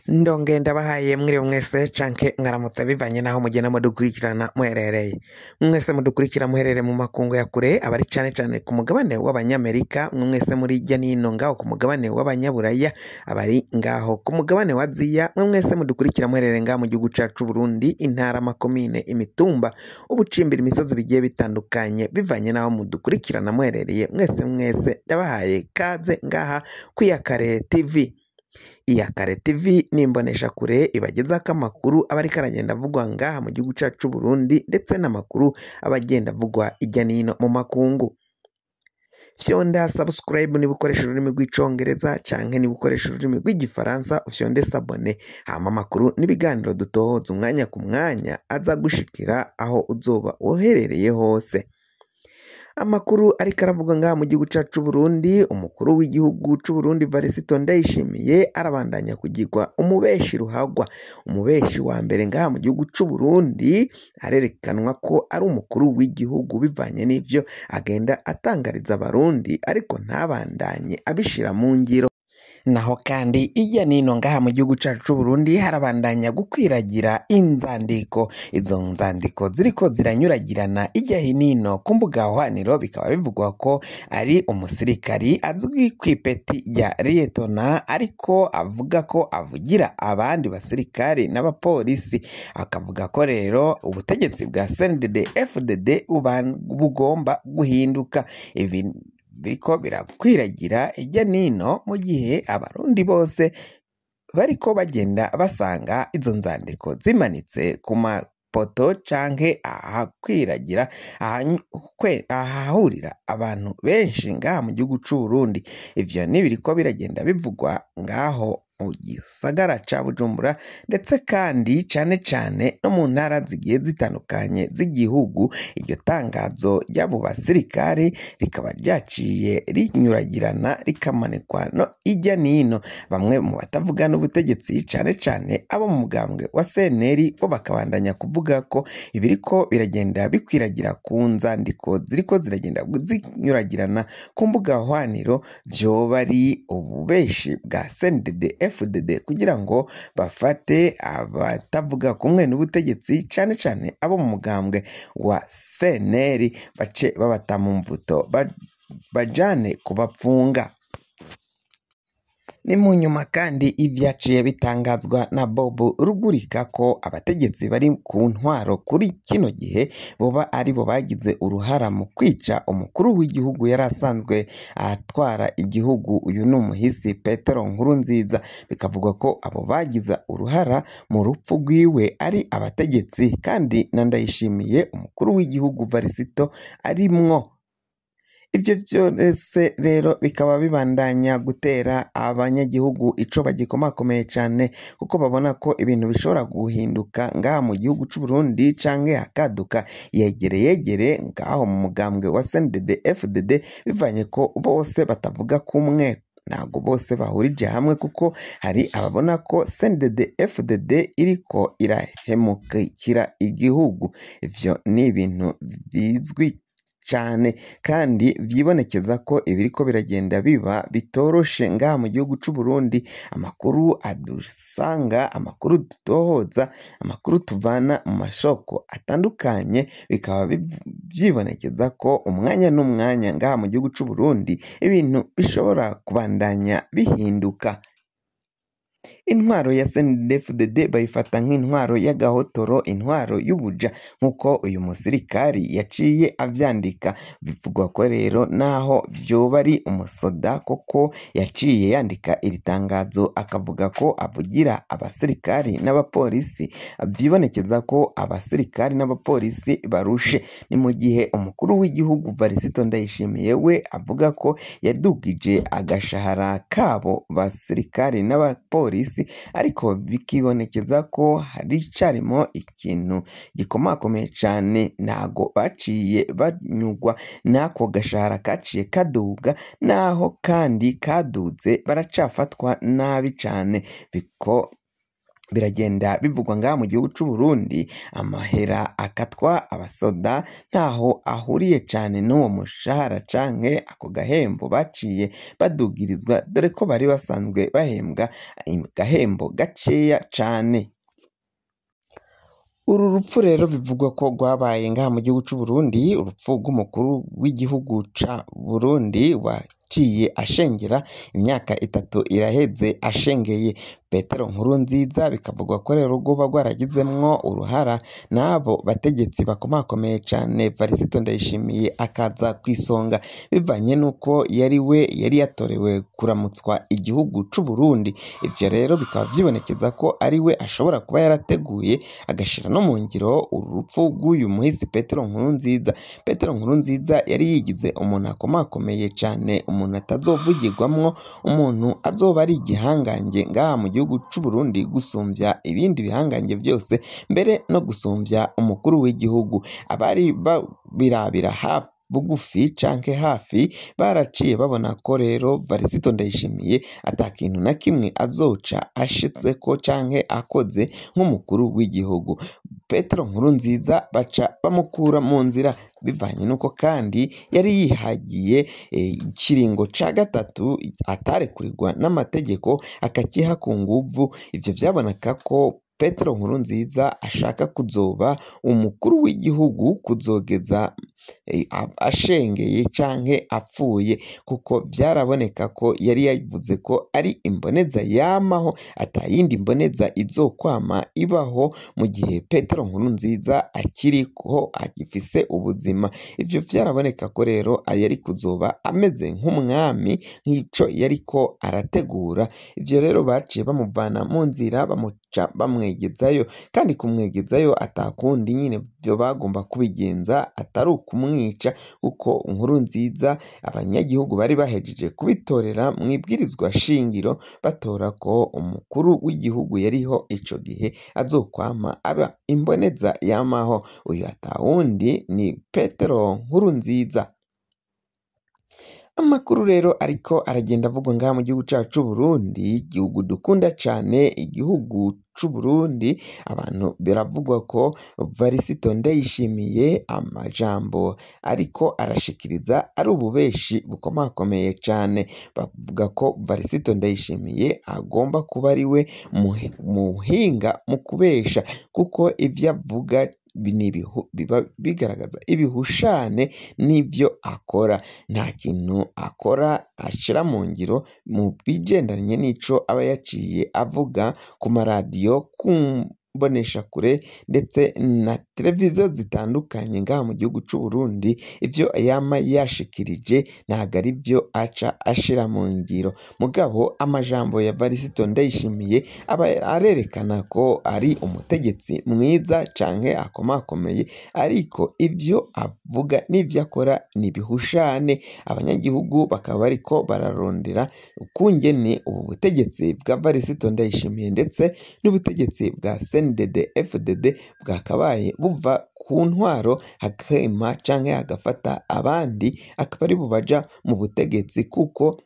Ndonge ndabahaye mwiriwe mwese canke mwaramutse bivanye naho mugenda mudukurikirana muherereye. Mwese mudukurikira muherereye mu makungu ya kure, abari cane cane ku mugabane w'abanyamerika, mwese muri hirya n'ino ngaho ku mugabane w'abanyaburaya, abari ngaho ku mugabane wa Aziya, mwese mudukurikira muherereye ngaho mu gihugu cacu Burundi, intara, amakomine, imitumba, ubucimbira, imisozi bigiye bitandukanye, bivanye naho mudukurikirana muherereye, mwese mwese ndabahaye kaze ngaha kwiyakare TV. Iyakare TV ni imboneshakure ibagezako amakuru aba ariko aragenda avugwa ngaha mu gihugu cacu c'Uburundi, ndetse n'amakuru aba agenda avugwa hirya n'ino mu makungu. Fyonda subscribe niba ukoresha ururimi rw'icongereza canke niba ukoresha ururimi rw'igifaransa ufyonde s'abonner, hama amakuru n'ibiganiro dutohoza umwanya ku mwanya aza gushikira aho uzoba uherereye hose. Amakuru ariko aravugwa ngaha mu gihugu cacu c'Uburundi, umukuru w'igihugu c'Uburundi Varisito Ndayishimiye arabandanya kugirwa umubeshi ruhagwa, umubeshi wa mbere ngaha mu gihugu c'Uburundi, arerekanwa ko ari umukuru w'igihugu bivanye n'ivyo agenda atangariza abarundi, ariko ntabandanye abishira mu ngiro. Naho kandi irya nino ngaha mu gihugu cacu c'Uburundi harabandanya gukwiragira inzandiko, izo nzandiko ziriko ziranyuragirana irya hino ku mbuga hwaniro, bikaba bivugwa ko ari umusirikari azwi kw'ipeti rya liyetona, ariko avuga ko avugira abandi basirikari n'abapolisi, akavuga ko rero ubutegetsi bwa CNDD FDD bugomba guhinduka. Ibi biriko birakwiragira hirya nino mu gihe abarundi bose bariko bagenda basanga izo nzandiko zimanitse ku mapoto canke ahakwiragira ahahurira abantu benshi ngaha mu gihugu c'Uburundi. Ivyo nibiriko biragenda bivugwa ngaho mu gisagara ca Bujumbura, ndetse kandi cane cane no mu ntara zigiye zitandukanye z'igihugu. Iryo tangazo ry'abo basirikare rikaba ryaciye rinyuragirana rikamanikwa no hirya nino. Bamwe mu batavuga n'ubutegetsi cane cane abo mu mugambwe wa CNL bo bakabandanya kuvuga ko ibiriko biragenda bikwiragira ku nzandiko ziriko ziragenda zinyuragirana ku mbuga hwaniro vyoba ari ububeshi bwa CNDD FDD kugira ngo bafate abatavuga kumwe n'ubutegetsi cane cane abo mu mugambwe wa CNL bace babata mu mvuto bajane kubapfunga. Ni mu nyuma kandi ivyaciye bitangazwa na Bob Rugurika ko abategetsi bari ku ntwaro kuri kino gihe boba aribo bagize uruhara mu kwica umukuru w'igihugu yari asanzwe atwara igihugu, uyu ni umuhisi Petero Nkurunziza. Bikavugwa ko abo bagize uruhara mu rupfu rwiwe ari abategetsi, kandi na Ndayishimiye umukuru w'igihugu Varisito arimwo. Ivyo vyose rero bikaba bibandanya gutera abanyagihugu ico bagikomakomeye cane, kuko babona ko ibintu bishobora guhinduka ngaha mu gihugu c'Uburundi canke hakaduka yegere yegere ngaho mu mugambwe wa CNDD FDD, bivanye ko bose batavuga kumwe, ntabwo bose bahurije hamwe, kuko hari ababona ko CNDD FDD iriko irahemukira igihugu. Ivyo ni ibintu bizwi cane kandi vyibonekeza ko ibiriko biragenda biba bitoroshe ngaha mu gihugu c'Uburundi. Amakuru adusanga, amakuru dutohoza, amakuru tuvana mu masoko atandukanye, bikaba vyibonekeza ko umwanya n'umwanya ngaha mu gihugu c'Uburundi ibintu bishobora kubandanya bihinduka. Intwaro ya CNDD-FDD bayifata nk'intwaro y'agahotoro, intwaro y'ubuja, nk'uko uyu musirikari yaciye avyandika. Bivugwa ko rero naho vyoba ari umusoda koko yaciye yandika iri tangazo akavuga ko avugira abasirikari n'abapolisi, vyibonekeza ko abasirikari n'abapolisi barushe. Ni mu gihe umukuru w'igihugu Varisito Ndayishimiye we avuga ko yadugije agashahara kabo basirikari n'abapolisi, ariko bikibonekeza ko haricarimo ikintu gikomakomeye cane, ntago baciye banyugwa n'ako gashahara kaciye kaduga, naho kandi kaduze baracafatwa nabi cane. Biko Biragenda bivugwa ngaha mu gihugu c'u Burundi, amahera akatwa abasoda ntaho ahuriye cane n'uwo mushahara canke ako gahembo baciye badugirizwa, dore ko bari basanzwe bahembwa agahembo gakeya cane. Uru rupfu rero bivugwa ko rwabaye ngaha mu gihugu c'u Burundi, urupfu rw'umukuru w'igihugu ca Burundi waciye ashengera, imyaka 3 iraheze ashengeye Petero Nkurunziza, bikavugwa ko rero rwoba rwaragizemwo uruhara n'abo bategetsi bakomakomeye cane, Varisito Ndayishimiye akaza kw'isonga bivanye n'uko yari we yari yatorewe kuramutswa igihugu c'u Burundi. Ivyo rero bikaba vyibonekeza ko ari we ashobora kuba yarateguye agashira no mu ngiro uru rupfu rw'uyu muhisi Petero Nkurunziza. Petero Nkurunziza yari yigize umuntu akomakomeye cane, umuntu atazovugirwamwo, umuntu azoba ari igihangange ngaha mu gihugu c'u Burundi gusumvya ibindi bihangange byose, mbere no gusumvya umukuru w'igihugu. Abari babirabira hafi bugufi canke hafi baraciye babona ko rero Varisito Ndayishimiye ata kintu na kimwe azoca ashitseko canke akoze nk'umukuru w'igihugu. Petero Nkurunziza baca bamukura mu nzira, bivanye n'uko kandi yari yihagiye ikiringo ca gatatu atarekurirwa n'amategeko akakiha ku nguvu. Ivyo vyaboneka ko Petero Nkurunziza ashaka kuzoba umukuru w'igihugu kuzogeza ashengeye canke apfuye, kuko vyaraboneka ko yari yavuze ko ari imboneza yamaho, atayindi mboneza izokwama ibaho mu gihe Petero Nkurunziza akiriho agifise ubuzima. Ivyo vyaraboneka ko rero yari kuzoba ameze nk'umwami, nk'ico yariko arategura. Ivyo rero baciye bamuvana mu nzira, bamuca bamwegezayo, kandi kumwegezayo atakundi nyine vyo bagomba kubigenza atari kumwica, kuko Nkurunziza abanyagihugu bari bahejeje kubitorera mw'ibwirizwa shingiro, batora ko umukuru w'igihugu yariho ico gihe azokwama aba imboneza yamaho. Uyu atawundi ni Petero Nkurunziza. Amakuru rero ariko aragenda avugwa ngaha mu gihugu cacu c'u Burundi, igihugu dukunda cane, igihugu c'u Burundi. Abantu biravugwa ko Varisito Ndayishimiye amajambo ariko arashikiriza ari ububeshi bukomakomeye cane. Bavuga ko Varisito Ndayishimiye agomba kuba ari we muhinga mu kubesha, kuko ivyo avuga biba bigaragaza ibihushane n'ivyo akora. Nta kintu akora ashira mu ngiro mu bigendanye n'ico aba yaciye avuga ku maradiyo, ku mboneshakure ndetse na televiziyo zitandukanye ngaha mu gihugu c'u Burundi. Ivyo yama yashikirije ntago ari vyo aca ashira mu ngiro. Mugabo amajambo ya Varisito Ndayishimiye aba arerekana ko ari umutegetsi mwiza canke akomakomeye, ariko ivyo avuga n'ivyo akora ni ibihushane. Abanyagihugu bakaba bariko bararondera ukungene ubu butegetsi bwa Varisito Ndayishimiye ndetse n'ubutegetsi bwa CNDD FDD bwakabaye buva ku ntwaro, hakema canke hagafata abandi akaba ari bubaja mu butegetsi, kuko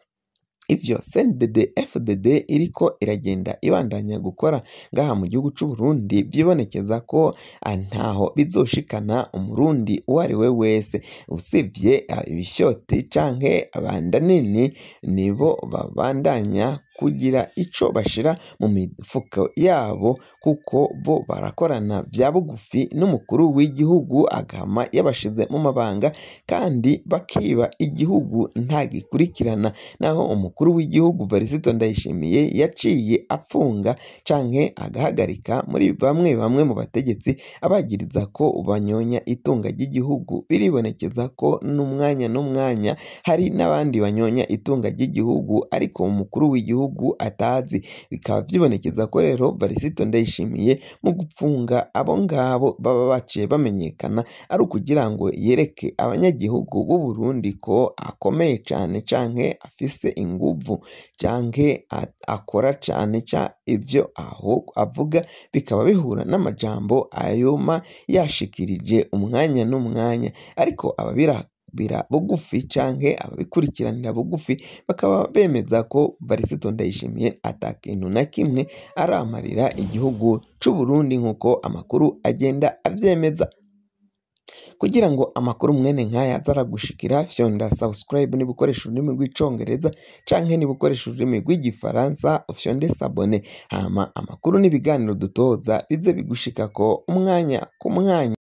ivyo CNDD FDD iriko iragenda ibandanya gukora ngaha mu gihugu c'u Burundi vyibonekeza ko ntaho bizoshikana umurundi uwo ari we wese, usivye ibishyoti canke abandanini nibo babandanya kugira ico bashira mu mifuko yabo, kuko bo barakorana vya bugufi n'umukuru w'igihugu agama yabashize mu mabanga, kandi bakiba igihugu ntagikurikirana. Naho umukuru w'igihugu Varisito Ndayishimiye yaciye afunga canke agahagarika muri bamwe bamwe mu bategetsi abagiriza ko banyonya itunga ry'igihugu. Biribonekeza ko n'umwanya n'umwanya hari n'abandi banyonya itunga ry'igihugu ariko umukuru w'igihugu atazi. Bikaba vyibonekeza ko rero Varisito Ndayishimiye mu gupfunga abo ngabo baba baciye bamenyekana ari ukugira ngo yereke abanyagihugu b'u Burundi ko akomeye cane canke afise inguvu canke akora cane ivyo aho avuga bikaba bihura n'amajambo ayoma yashikirije umwanya n'umwanya. Ariko ababira Abarabira bugufi canke ababikurikiranira bugufi bakaba bemeza ko Varisito Ndayishimiye ata kintu na kimwe aramarira igihugu c'Uburundi nk'uko amakuru agenda avyemeza. Kugira ngo amakuru mwene nk'aya aze aragushikira, fyonda subscribe niba ukoresha ururimi rw'icongereza canke niba ukoresha ururimi rw'igifaransa ufyonde s'abonner, hama amakuru n'ibiganiro dutoza bize bigushikako umwanya ku mwanya.